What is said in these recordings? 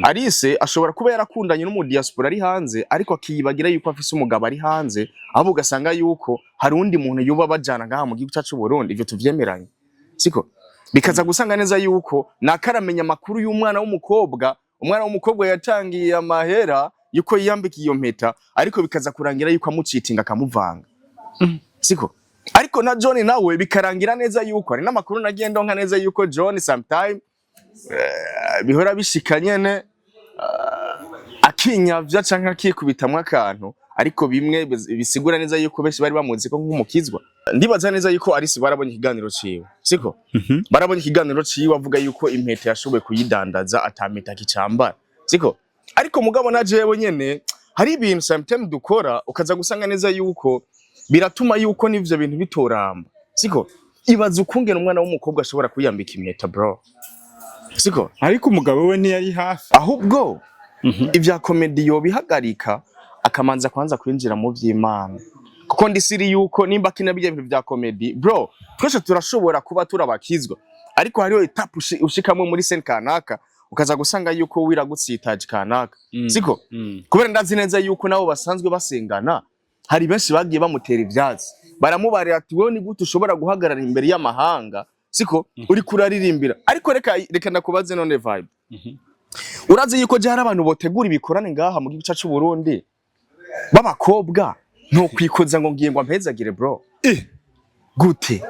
Alice ashobora kuba yarakundanye n'umu diaspora ari hanze, ariko akiyibagira yuko afise umugabo ari hanze, ahubwo ugasanga yuko hari uwundi muntu yoba bajana ngaha mu gihugu cacu Burundi. Ivyo tuvyemeranye, siko? Bikaza gusanga neza yuko nakaramenya amakuru y'umwana w'umukobwa, umwana w'umukobwa yatangiye amahera yuko yiyambika iyo mpeta, ariko bikaza kurangira yuko amucitinga, akamuvanga, siko? Ariko na John nawe bikarangira neza yuko hari n'amakuru nagiye ndonka neza yuko John sometime bihora bishika nyene akinyavya canke akikubitamwo akantu, ariko bimwe bisigura neza yuko benshi bari bamuzi ko nk'umukizwa. Ndibaza neza yuko Alice barabonye ikiganiro ciwe, siko? Barabonye ikiganiro ciwe avuga yuko impeta yashoboye kuyidandaza, ata mpeta akicambara, siko? Ariko mugabo na jewe nyene hari ibintu sometime dukora, ukaza gusanga neza yuko biratuma yuko n'ivyo bintu bitoramba, siko? Ibaza ukungene umwana w'umukobwa ashobora kwiyambika impeta, bro, siko? Ariko umugabo we ntiyari hafi. Ahubwo ibya comedy yobihagarika, akamanza kwanza kwinjira mu vy'Imana, kuko ndi siri yuko nimba kina bijya bintu vya comedy, bro, twese turashobora kuba turabakizwa, ariko hariho étape ushikamwe muri scène kanaka, ukaza gusanga yuko wiragutsitaje kanaka, siko? Kubera ndazi neza yuko nabo basanzwe basengana, hari benshi bagiye bamutera ivyatsi, baramubarira ati: "Wewe ni gute ushobora guhagarara imbere y'amahanga, siko, uri kuraririmbira?" Ariko reka ndakubaze none, Vibe, urazi yuko je hari abantu botegura ibikorane ngaha mu gihugu cyacu Burundi b'abakobwa, ntukwikoza ngo ngiye ngo ampezagire, bro? Gute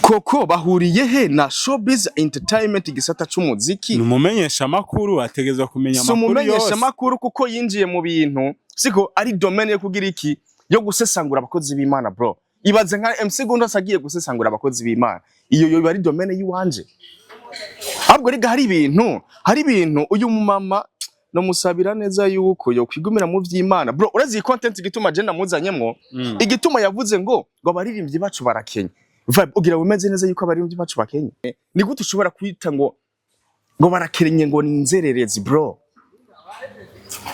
koko? Bahuriye he na showbiz entertainment, igisata c'umuziki? Ni umumenyesha amakuru, ategerezwa kumenya Si amakuru umumenyesha yose. Amakuru, kuko yinjiye mu bintu, siko? Ari domaine yo kugira iki, yo gusesangura abakozi b'Imana, bro. Ibaze nka MC Gundos agiye gusesangura abakozi b'Imana, iyo yoba ari domaine yiwanje? Ahubwo rega hari ibintu uyu mumama no musabira neza yuko yo kwigumira mu vy'Imana, bro. Urazi iyi content igituma je namuzanyemwo? Igituma yavuze ngo abaririmbyi bacu barakenye. Vibe, ugira wemeze neza yuko abaririmbyi bacu bakenye? Ni gute ushobora kwita ngo barakenye, ngo ni inzererezi, bro?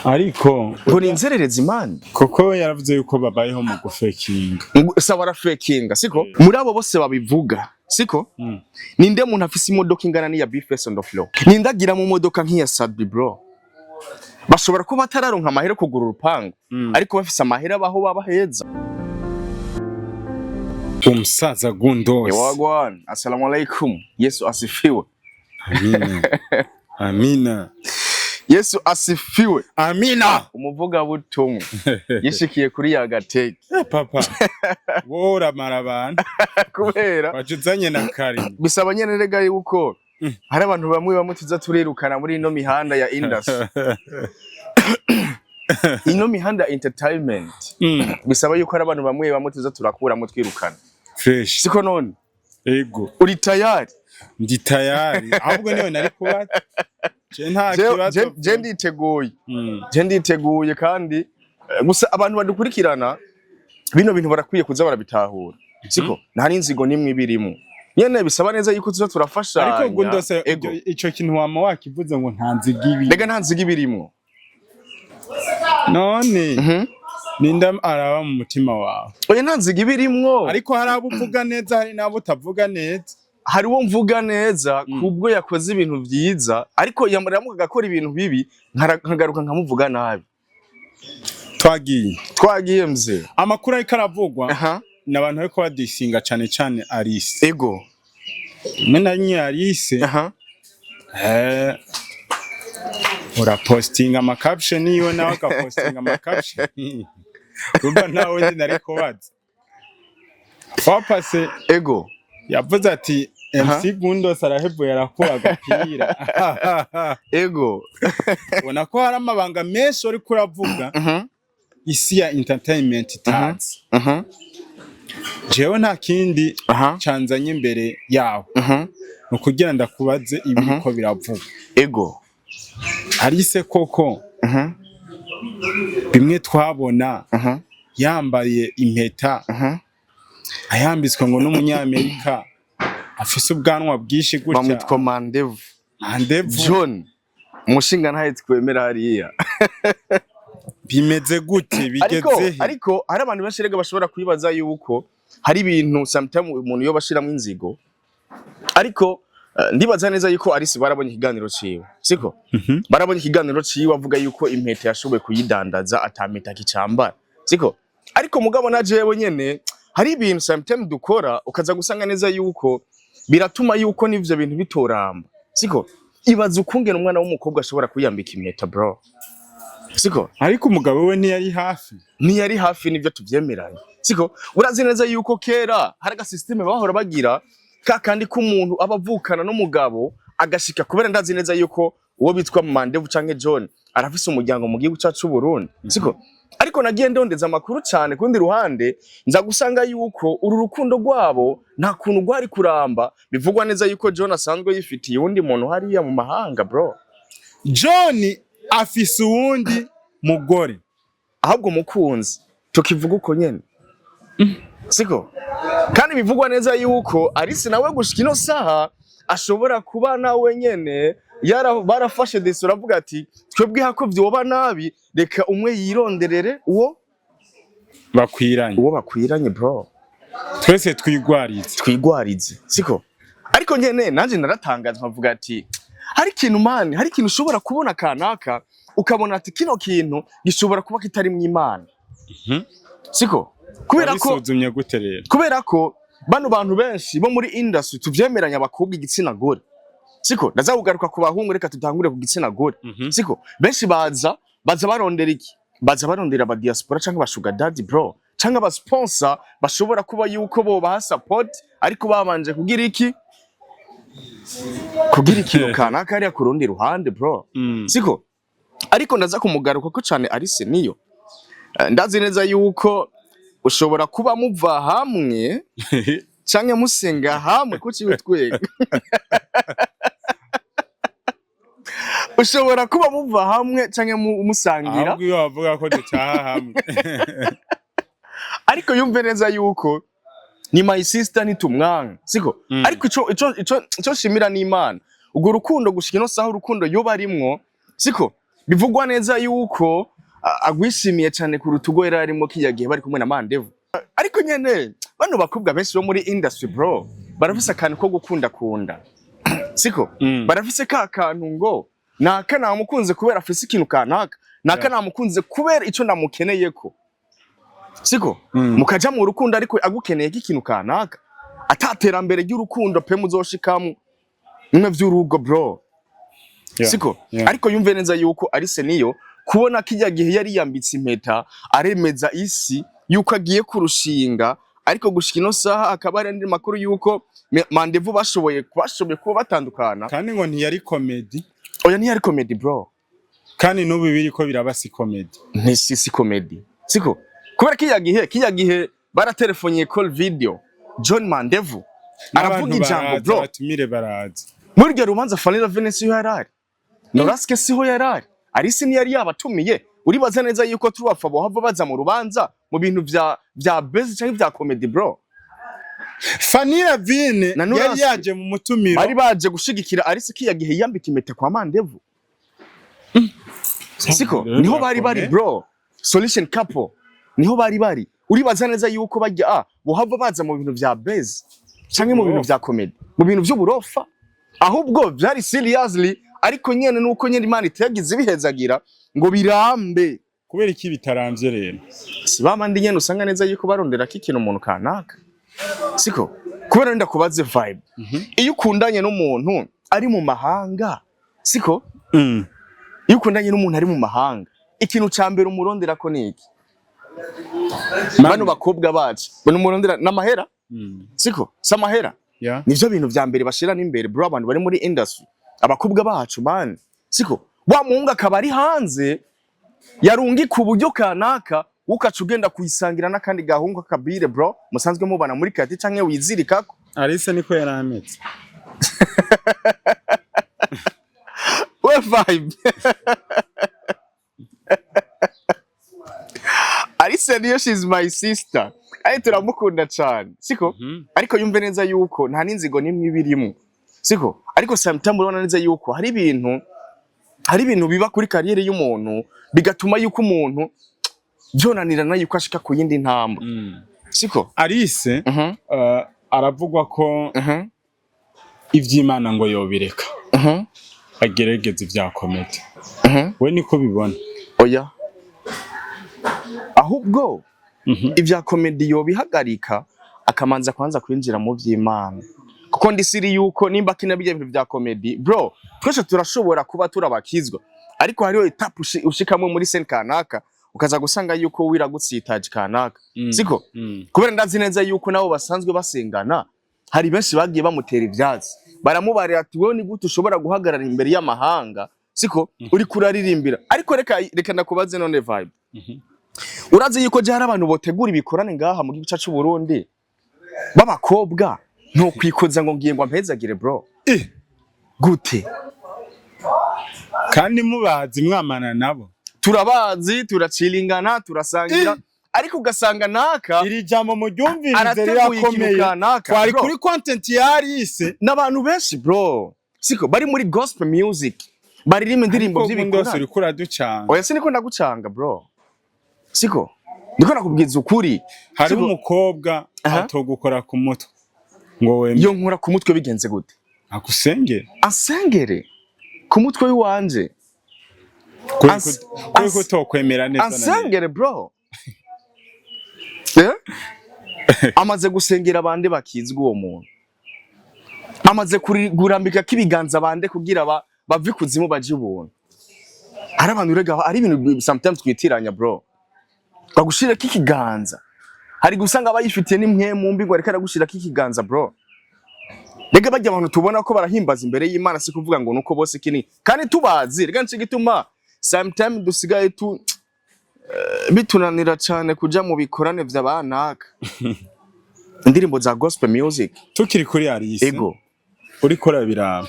Ariko Ngo ni inzererezi, man. Kuko yaravuze yuko babayeho mu gufekinga. Sawa, barafekinga, siko? Muri abo bose babivuga, siko? Ninde muntu afise imodoka ingana n'iya Bface on the floor? Ninde agira mu modoka nk'iya Sadbi, bro? Bashobora kuba batararonka amahera yo kugura urupangu, ariko bafise amahera baho baba heza. Umusaza Gundos. Wagwan, assalamu alaikum, Yesu asifiwe. Amina, amina. Yesu asifiwe. Amina. Umuvugabutumwa yishikiye kuri ya gateke. Eh, papa, wowe uramara abantu. Kubera waje uzanye na kare. Bisaba nyene rega yuko hari abantu bamwe bamwe tuza turirukana muri ino mihanda ya industry, ino mihanda ya entertainment. Bisaba yuko hari abantu bamwe bamwe tuza turakuramo, twirukana. Fresh. Siko none? Ego. Uri tayari? Ndi tayari, ahubwo niwe nari kubaza, je nta kibazo. Je nditeguye. Je nditeguye kandi gusa abantu badukurikirana, bino bintu barakwiye kuza barabitahura, siko? Nta n'inzigo nimwe ibirimo nyene, bisaba neza yuko tuza turafashanya. Ariko Gundose, Ego. ico kintu wama wakivuze ngo nta nziga ibi. Rega nta nzigo ibirimwo. None ninde araba mu mutima wawe? Oya, nta nzigo ibirimwo. Ariko hari abo uvuga neza, hari n'abo utavuga neza. Hari uwo mvuga neza kubwo yakoze ibintu vyiza, ariko yamaramuka agakora ibintu bibi, nkagaruka nkamuvuga nabi. Twagiye. Twagiye, mzee. Amakuru ariko aravugwa ni abantu bariko badisinga cane cane Alice. Rimwe na rimwe Alice urapostinga ama caption yiwe, nawe agapostinga ama caption. Urumva ntawe ndi nari kubaza wapase. Yavuze ati: "MC Gundos arahevuye, arakura agapira." Ubona ko hari amabanga menshi uriko uravuga isi ya entertainment itazi. Jewe nta kindi canzanye imbere yawe, ni ukugira ndakubaze ibiriko biravugwa. Alice koko, bimwe twabona yambaye impeta, ayambitswe ngo n'umunyamerika afise ubwanwa bwinshi gutya. Bamwitwa Mandevu. Mandevu. John, umushinga ntaye twemera hariya. Bimeze gute? Ariko Bigeze he? Ariko hari abantu benshi rega bashobora kwibaza yuko hari ibintu sometimes umuntu yoba ashiramwo inzigo, ariko Ndibaza neza yuko Alice barabonye ikiganiro ciwe, siko? Barabonye ikiganiro ciwe avuga yuko impeta yashoboye kuyidandaza, ata mpeta kicambara, siko? Ariko mugabo na jewe nyene hari ibintu sometimes dukora, ukaza gusanga neza yuko biratuma yuko n'ivyo bintu bitoramba, siko? Ibaza ukungena umwana w'umukobwa ashobora kwiyambika impeta, bro, siko? Ariko umugabo we ntiyari hafi. Ntiyari hafi, nivyo tuvyemeranye, siko? Urazi neza yuko kera hari agasystème bahora bagira ka kandi k'umuntu aba avukana n'umugabo agashika, kubera ndazi neza yuko uwo bitwa Mandevu canke John arafise umuryango mu gihugu cacu c'Uburundi, siko? Ariko nagiye ndondeza amakuru cane kundi ruhande, nza gusanga yuko uru rukundo rwabo nta kuntu rwari kuramba. Bivugwa neza yuko John asanzwe yifitiye uwundi muntu hariya mu mahanga, bro. John afise uwundi mugore? Ahubwo mukunzi, tukivuga uko nyene, siko? Kandi bivugwa neza yuko Alice nawe gushika ino saha ashobora kuba nawe nyene barafashe décision, uravuga ati twebwe hako vyoba nabi, reka umwe yironderere uwo bakwiranye. Uwo bakwiranye, bro. Twese twigwarize. Twigwarize, siko? Ariko nyene nanje naratangaza, nkavuga ati hari ikintu, man, hari ikintu ushobora kubona kanaka, ukabona ati kino kintu gishobora kuba kitarimwo Imana, siko? Kubera ko Wabisuzumye gute rero? Kubera ko bano bantu benshi bo muri industry, tuvyemeranya, abakobwa, igitsina gore, siko? Ndaza kugaruka ku bahungu, reka tutangure ku gitsina gore, siko? Benshi baza barondera iki? Baza barondera aba diaspora canke aba sugar daddy, bro, canke aba sponsor bashobora kuba yuko bo baha support, ariko babanje kugira iki? Kugira ikintu kanaka hariya ku rundi ruhande, bro, siko? Ariko ndaza kumugaruka ko cane Alice niyo. Ndazi neza yuko ushobora kuba muva hamwe canke musenga hamwe, kuki witwega? Ushobora kuba muva hamwe canke musangira. Ahubwo iyo bavuga ko dutaha hamwe. Ariko yumve neza yuko ni my sister, nitumwanka, siko? Ariko ico nshimira n'Imana, urwo rukundo gushika ino saha, urukundo yoba arimwo, siko? Bivugwa neza yuko agwishimiye cane kuruta urwo yari arimwo kiya gihe bari kumwe na Mandevu. Ariko nyene bano bakobwa benshi bo muri industry, bro, barafise akantu ko gukunda kunda, siko? Barafise ka kantu ngo naka namukunze kubera afise ikintu kanaka, naka namukunze kubera ico ndamukeneyeko, siko? Mukaja mu rukundo ariko agukeneye ikintu kanaka, ataterambere ry'urukundo pe muzoshikamo nimwe vy'urugo, bro, siko? Ariko yumve neza yuko Alice niyo kubona kijya gihe yari yambitse impeta, aremeza isi yuko agiye kurushinga, ariko gushika ino saha akaba hari andi makuru yuko Mandevu bashoboye kuba batandukana. Kandi ngo ntiyari comédie. Oya, ntiyari comedy, bro. Kandi n'ubu biriko biraba si comédie. Ntisi si comedy, siko? Kubera kijya gihe baratelefonye call video, John Mandevu aravuga N'abantu ijambo, baraza, bro. Abatumire baraza. Muri iryo rubanza Fanny Venus siho yarari, Noraske siho yarari, Alice ntiyari yabatumiye. Uribaza neza yuko tubafa bohava baza mu rubanza mu bintu vya buzz canke vya comedy, bro? Fanny Lavine Na yari Noraske. yaje mu mutumiro. Bari baje gushigikira Alice kiya gihe yambika impeta kwa Mandevu, siko? Rero Niho bari bari, birakomeye. bro, solution couple niho bari bari. Uribaza neza yuko bajya bohava baza mu bintu vya buzz canke mu bintu vya comedy, mu bintu vy'uburofa? Ahubwo vyari seriously, ariko nyene nuko nyene Imana itagize ibihezagira ngo birambe. Kubera iki bitaramvye rero? Si bamandi nyene usanga neza yuko barondera ko ikintu umuntu kanaka, siko? Kubera wenda kubaze vibe, iyo ukundanye n'umuntu ari mu mahanga, siko? Iyo ukundanye n'umuntu ari mu mahanga, ikintu ca mbere umurondera ko ni iki? Bano bakobwa bacu bano umurondera n'amahera, siko? Si amahera? Nivyo bintu vya mbere bashira n'imbere, bro, abantu bari muri industry, abakobwa bacu, man, siko? Wa muhungu akaba ari hanze, yarungika uburyo kanaka, ukaca ugenda kuyisangira n'akandi gahungu kabire, bro, musanzwe mubana muri kati canke wizirikako. Alice niko yari ameze. We vibe, Alice niyo, she's my sister, ari turamukunda cane, siko? Ariko yumve neza yuko nta n'inzigo n'imwe ibirimo, siko? Ariko sometimes urabona neza yuko hari ibintu biba kuri carrière y'umuntu, bigatuma yuko umuntu vyonanirana yuko ashika ku yindi ntambwe, siko? Alice aravugwa ko Ivy'Imana ngo yobireka, agerageza ivya comédie. We niko bibona? Oya, ahubwo ibya comédie yobihagarika, akamanza kwanza kwinjira mu vy'Imana, kuko ndi sure yuko nimba akina bijya bintu vya comédie, bro, twese turashobora kuba turabakizwa, ariko hariho étape ushikamwe muri scène kanaka, ukaza gusanga yuko wiragutsitaje kanaka, siko? Kubera ndazi neza yuko nabo basanzwe basengana, hari benshi bagiye bamutera ivyatsi, baramubarira ati: "Wewe ni gute ushobora guhagarara imbere y'amahanga, siko, uri kuraririmbira?" Ariko reka ndakubaze none, Vibe, urazi yuko je hari abantu botegura ibikorane ngaha mu gihugu cyacu Burundi b'abakobwa, ntukwikoza ngo ngiye ngo ampezagire, bro? Eh. Gute? Kandi mubazi, mwamana nabo. Turabazi, turacilingana, turasangira, ariko ugasanga naka Iri jambo muryumvirize, arateguye ikintu rirakomeye. kanaka, Twari bro. kuri content ya Alice. N'abantu benshi, bro, siko, bari muri gospel music, baririmba indirimbo Ariko Gundose, vy'ibikorane. uriko uraducanga. Oya, siniko ndagucanga, bro, siko, ndiko nakubwiza ukuri. Hari Siko? umukobwa atogukora ku mutwe ngo weme? Iyo nkora ku mutwe bigenze gute? Agusengere. Ansengere ku mutwe w'iwanje? Kuri kuri kutokwemera neza na neza. Ansengere, bro, eh? Amaze gusengera bande bakizwa? Uwo muntu amaze kurambika k'ibiganza bande kugira bave ikuzimu baje ubuntu? Ari abantu rega, ari ibintu sometimes twitiranya, bro. Bagushirako ikiganza, hari gusanga abayifitiye n'impwemu mbi ngo ariko aragushirako ikiganza, bro. Rega bajya abantu tubona ko barahimbaza imbere y'Imana, si kuvuga ngo nuko bose kini kandi tubazi. Rega nico gituma sometimes dusigaye tu bitunanira cane kuja mu bikorane vy'abanaka, indirimbo za gospel music. Tukiri kuri Alice, Ego. uriko urabiraba,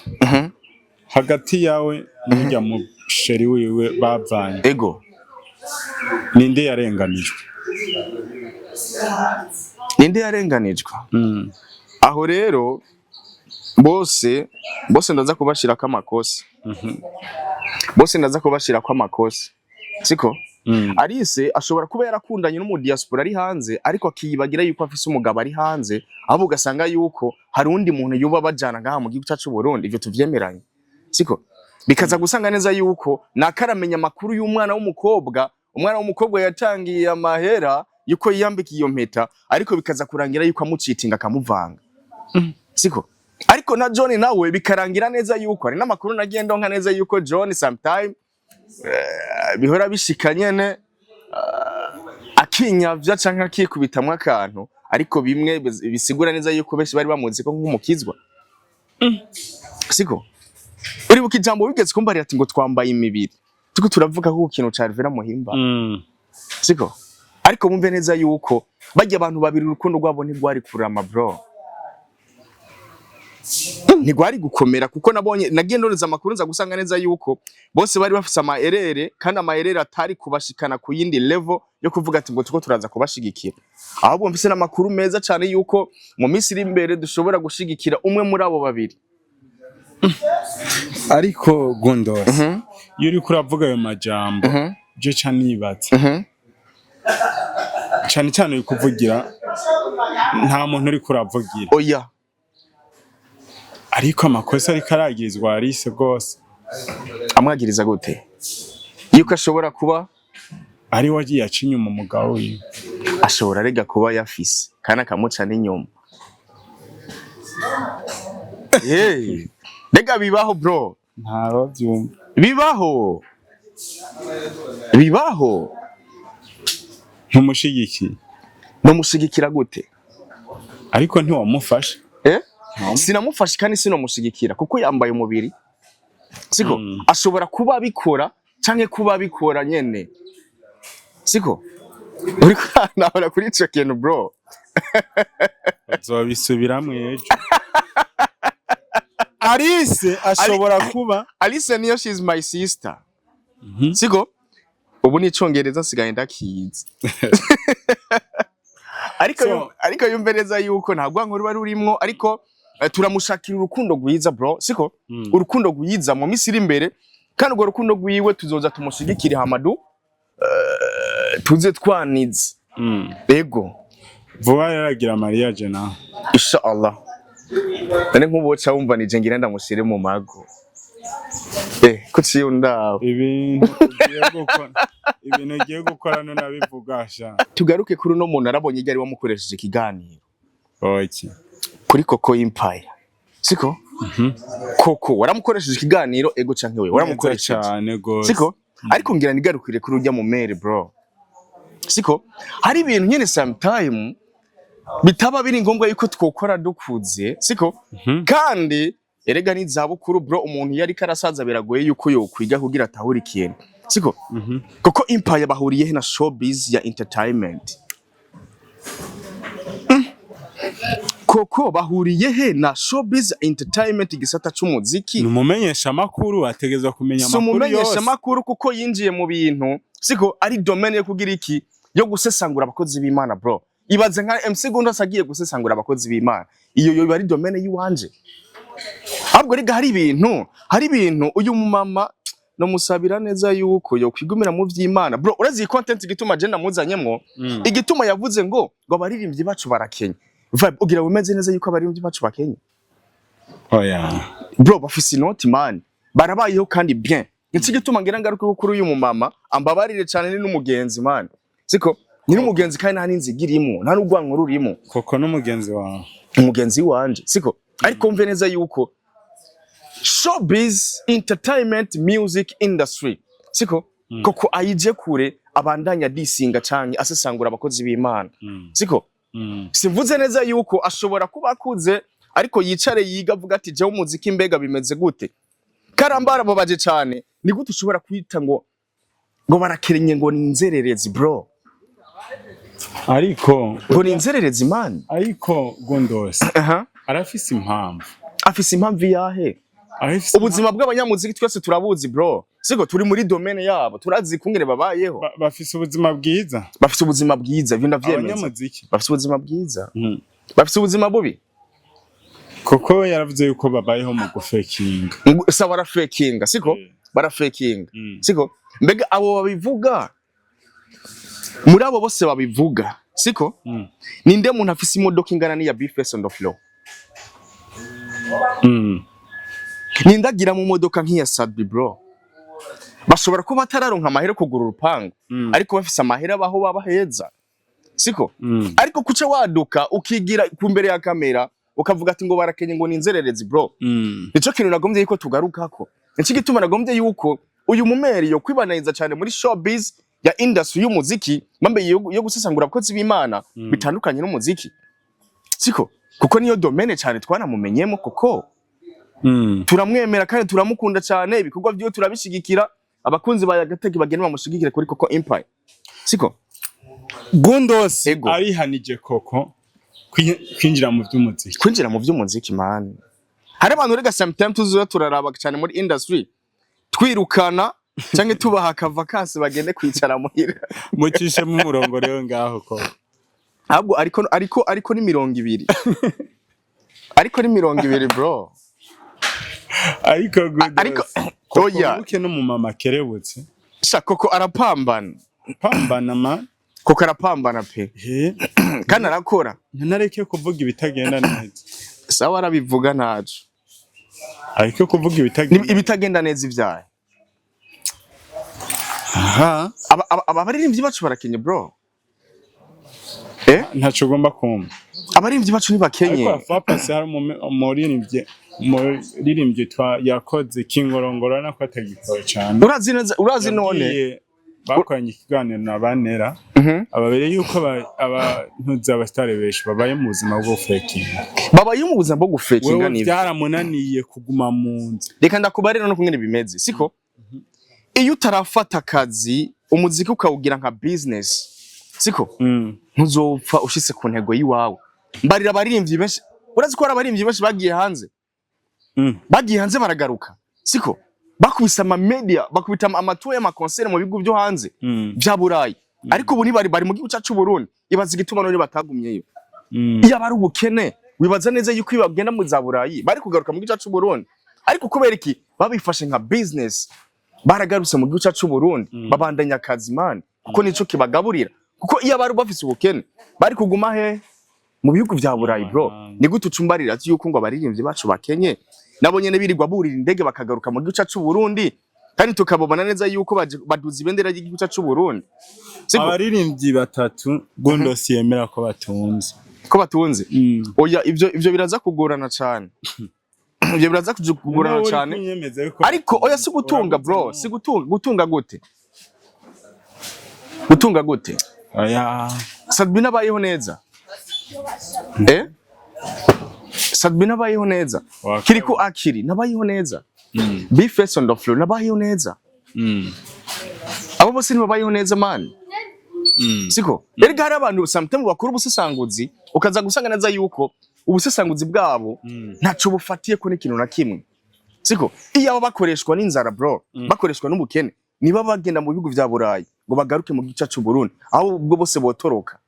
hagati yawe n'urya mu chéri wiwe bavanye, ninde yarenganijwe? Ninde yarenganijwe? Aho rero bose ndaza kubashirako amakosa, bose ndaza kubashirako amakosa, siko? Alice ashobora kuba yarakundanye n'umu diaspora ari hanze, ariko akiyibagira yuko afise umugabo ari hanze, ahubwo ugasanga yuko hari undi muntu yuba bajana ngaha mu gihugu cyacu Burundi. Ivyo tuvyemeranye, siko? Bikaza gusanga neza yuko nakaramenya amakuru y'umwana w'umukobwa, umwana w'umukobwa yatangiye amahera yuko yiyambika iyo mpeta, ariko bikaza kurangira yuko amucitinga, akamuvanga, siko? Ariko na John nawe bikarangira neza yuko hari n'amakuru nagiye ndonka neza yuko John sometime bihora bishika nyene akinyavya canke akikubitamwo akantu, ariko bimwe bisigura neza yuko benshi bari bamuzi ko nk'umukizwa, siko? Uribuka ijambo wigeze kumbarira ati ngo twambaye imibiri, turiko turavuga ko ku kintu ca Rivera Muhimba, siko? Ariko bumve neza yuko bajya abantu babiri, urukundo rwabo ntigwari kurama, bro, ntigwari gukomera, kuko nabonye, nagiye ndoreza amakuru, nza gusanga neza yuko bose bari bafise amaerere, kandi amaerere atari kubashikana ku yindi level yo kuvuga ati ngo tuko turaza kubashigikira. Ahubwo mfise n'amakuru meza cane yuko mu minsi iri imbere dushobora gushigikira umwe muri abo babiri. Ariko Gondos, iyo uriko uravuga ayo majambo, je ca nibaza cane cane uri kuvugira, nta muntu uriko uravugira. Oya. Ariko amakosa ariko aragirizwa Alice rwose. Amwagiriza gute? Yuko ashobora kuba ari we wagiye aca inyuma umugabo wiwe. Ashobora rega kuba yafise kandi akamuca n'inyuma. Hey, rega bibaho, bro. Ntabavyumva. Bibaho, bibaho. Ntumushigikiye? Nomushigikira gute? Ariko ntiwamufasha. Eh? Sinamufashe kandi sinomushigikira, kuko yambaye umubiri, siko? Ashobora kuba abikora canke kuba abikora nyene, siko? Uriko nahora kuri ico kintu, bro. Uzobisubiramwo ejo. Alice ashobora kuba Alice niyo, she is my sister, siko? Ubu ni icongereza nsigaye ndakizi, ariko ariko yumve neza yuko nta rwanko ruba rurimwo, ariko turamushakira urukundo rwiza, bro, siko? Urukundo rwiza mu minsi iri imbere, kandi urwo rukundo rwiwe tuzoza tumushigikire, Hamadu, tuze twanize. Ego. Vuba yaragira mariage nawe. Inshallah. None nk'ubu woca wumva nije ngira ndamushyire mu mago, kuciye undaba. Ibintu ugiye gukora, ibintu ugiye gukora none abivuga sha. Tugaruke kuri uno muntu arabonye ryari wamukoresheje ikiganiro? Oki. Kuri Koko Empire, siko? Koko waramukoresheje ikiganiro, ego canke we waramukoresheje? Cyane gose. Siko? Ariko ngira nigarukire kuri urya mu mere, bro, siko? Hari ibintu nyene sometime bitaba biri ngombwa yuko twokora dukuze, siko? Kandi erega ni zabukuru, bro. Umuntu iyo ariko arasaza biragoye yuko yokwiga kugira atahure ikintu, siko? Kuko Empire bahuriye he na showbiz ya entertainment? Koko bahuriye he na showbiz entertainment, igisata c'umuziki? Ni umumenyesha makuru, ategerezwa kumenya Si amakuru umumenyesha yose. makuru, kuko yinjiye mu bintu, siko? Ari domaine yo kugira iki, yo gusesangura abakozi b'Imana, bro. Ibaze nka MC Gundos agiye gusesangura abakozi b'Imana, iyo yo ari domaine yiwanje. Ahubwo rega hari ibintu uyu mumama no musabira neza yuko yo kwigumira mu vy'Imana, bro. Urazi iyi content igituma je namuzanyemwo? Igituma yavuze ngo abaririmbyi bacu barakenya vibe, ugira wemeze neza yuko abaririmbyi bacu bakenya? Oya. Bro, bafise inoti man, barabayeho kandi bien. Nico gituma ngira ngaruke ko kuri uyu mumama, ambabarire cyane, ni n'umugenzi man, siko? Ni n'umugenzi kandi nta n'inziga irimo, nta n'urwanko rurimo. Koko n'umugenzi wawe. Umugenzi wanje, siko? Ariko mve neza yuko showbiz entertainment music industry, siko? Koko ayije kure, abandanya disinga canke asesangura abakozi b'Imana, siko? Simvuze neza yuko ashobora kuba akuze, ariko yicare yiga, avuga ati: "Jewe umuziki mbega bimeze gute?" Karambara babaje cane. Ni gute ushobora kwita ngo barakerenye, ngo ni inzererezi, bro? Ariko Ngo ni inzererezi, man. Ariko Gondos arafise impamvu. Afise impamvu iyahe? Arafise Ubuzima bw'abanyamuziki twese turabuzi, bro, siko? Turi muri domaine yabo, turazi kungene babayeho. Bafise ubuzima bwiza. Bafise ubuzima bwiza, ivyo ndavyemeza. Abanyamuziki. Bafise ubuzima bwiza. Bafise ubuzima bubi? Kuko yaravuze yuko babayeho mu gufekinga. Sa barafekinga, siko? Barafekinga, siko? Mbega abo babivuga, muri abo bose babivuga, siko? Ninde muntu afise imodoka ingana n'iya Bface on the floor? Ninde agira mu modoka nk'iya Sadbi, bro? Bashobora kuba batararonka amahera yo kugura urupangu, ariko bafise amahera baho baba heza, siko? Ariko kuca waduka ukigira ku mbere ya kamera ukavuga ati ngo barakenye, ngo ni inzererezi, bro, nico kintu nagombye yuko tugarukako. Nico gituma nagombye yuko uyu mumeri yo kwibananiza cyane muri showbiz ya industry y'umuziki, mambe yo gusesangura abakozi b'Imana bitandukanye n'umuziki, siko? Kuko niyo domaine cyane twanamumenyemo, kuko turamwemera kandi turamukunda cyane, ibikorwa vyiwe turabishigikira. Abakunzi ba Yagateki bagenda bamushigikire kuri Koko Empire, siko? Gundos Ego. arihanije koko kwinjira mu by'umuziki. Kwinjira mu vy'umuziki, man, hari abantu rega sometimes tuzoza turaraba cyane muri industry, twirukana canke tubaha akavakansi bagende kwicara muhira. Mucishemo umurongo rero ngaho ko. Ahubwo ariko ni 20, ariko ni 20, bro. Ariko Gundos Ariko koko oya. Wibuke n'umumama kerebutse. Sha, koko arapambana. Pambana ma. Koko arapambana pe. He. Kandi arakora. Ntareke kuvuga ibitagenda neza. Sawa, arabivuga ntaco. Ariko kuvuga ibitagenda Ibitagenda neza ivyaye. Aha. Abaririmbyi bacu barakenye, bro, eh. Ntaco ugomba kumva. Abaririmbyi bacu ntibakenye. Ariko Fapasi hari umuririmbyi twa yakoze Kingorongoro nako atagikora cyane. Urazi neza, urazi none. Yabwiye, bakoranye ikiganiro na Banera, ababereye yuko abantuzi abasitari benshi babaye mu buzima bwo faking. Babaye mu buzima bwo gufekinga. Wewe Nivyo. byaramunaniye kuguma mu nzu. Reka ndakubarira no kungene bimeze, siko? Iyo utarafata akazi umuziki ukawugira nka business, siko? Ntuzopfa ushitse ku ntego yiwawe. Mbarira abaririmbyi benshi, urazi ko hari abaririmbyi benshi bagiye hanze, bagiye hanze baragaruka, siko? Bakubise ama media, bakubita amatour y'amakonsere mu bihugu byo hanze vya Burayi, ariko ubu ntibari bari mu gihugu cyacu Burundi. Ibaza igituma none batagumyeyo. Iyo aba ari ubukene, wibaza neza yuko iyo bagenda mu za Burayi bari kugaruka mu gihugu cyacu Burundi? Ariko kubera iki? Babifashe nka business, baragarutse mu gihugu cyacu Burundi, babandanya akazi, man, kuko nico kibagaburira. Kuko iyo bari bafise ubukene bari kuguma he? Mu bihugu vya Burayi, bro, ni gute ucumbarira yuko ngo abaririmbyi bacu bakenye, nabo nyene birirwa burira indege bakagaruka mu gihugu cacu Burundi, kandi tukababona neza yuko baduza ibendera ry'igihugu cacu Burundi, siko? Abaririmbyi batatu Gundos yemera ko batunze. Ko batunze? Oya, ivyo biraza kugorana cane, ivyo biraza kugorana Nawe uri cane. kunyemeza yuko Ariko oya, si gutunga, bro. Uraguze. Si gutunga. Gutunga gute? Gutunga gute? Oya. Sat-B nabayeho neza, Sat-B nabayeho neza. Kiriko akiri nabayeho neza. B-Face on the floor nabayeho neza. Abo bose ntibabayeho neza, man. Siko? Erega hari abantu sometimes bakora ubusesanguzi, ukaza gusanga neza yuko ubusesanguzi bwabo ntaco bufatiye ko n'ikintu na kimwe, siko? Iyo aba bakoreshwa n'inzara, bro, bakoreshwa n'ubukene, niba bagenda mu bihugu vya Burayi ngo bagaruke mu gice c'u Burundi, aho ubwo bose botoroka.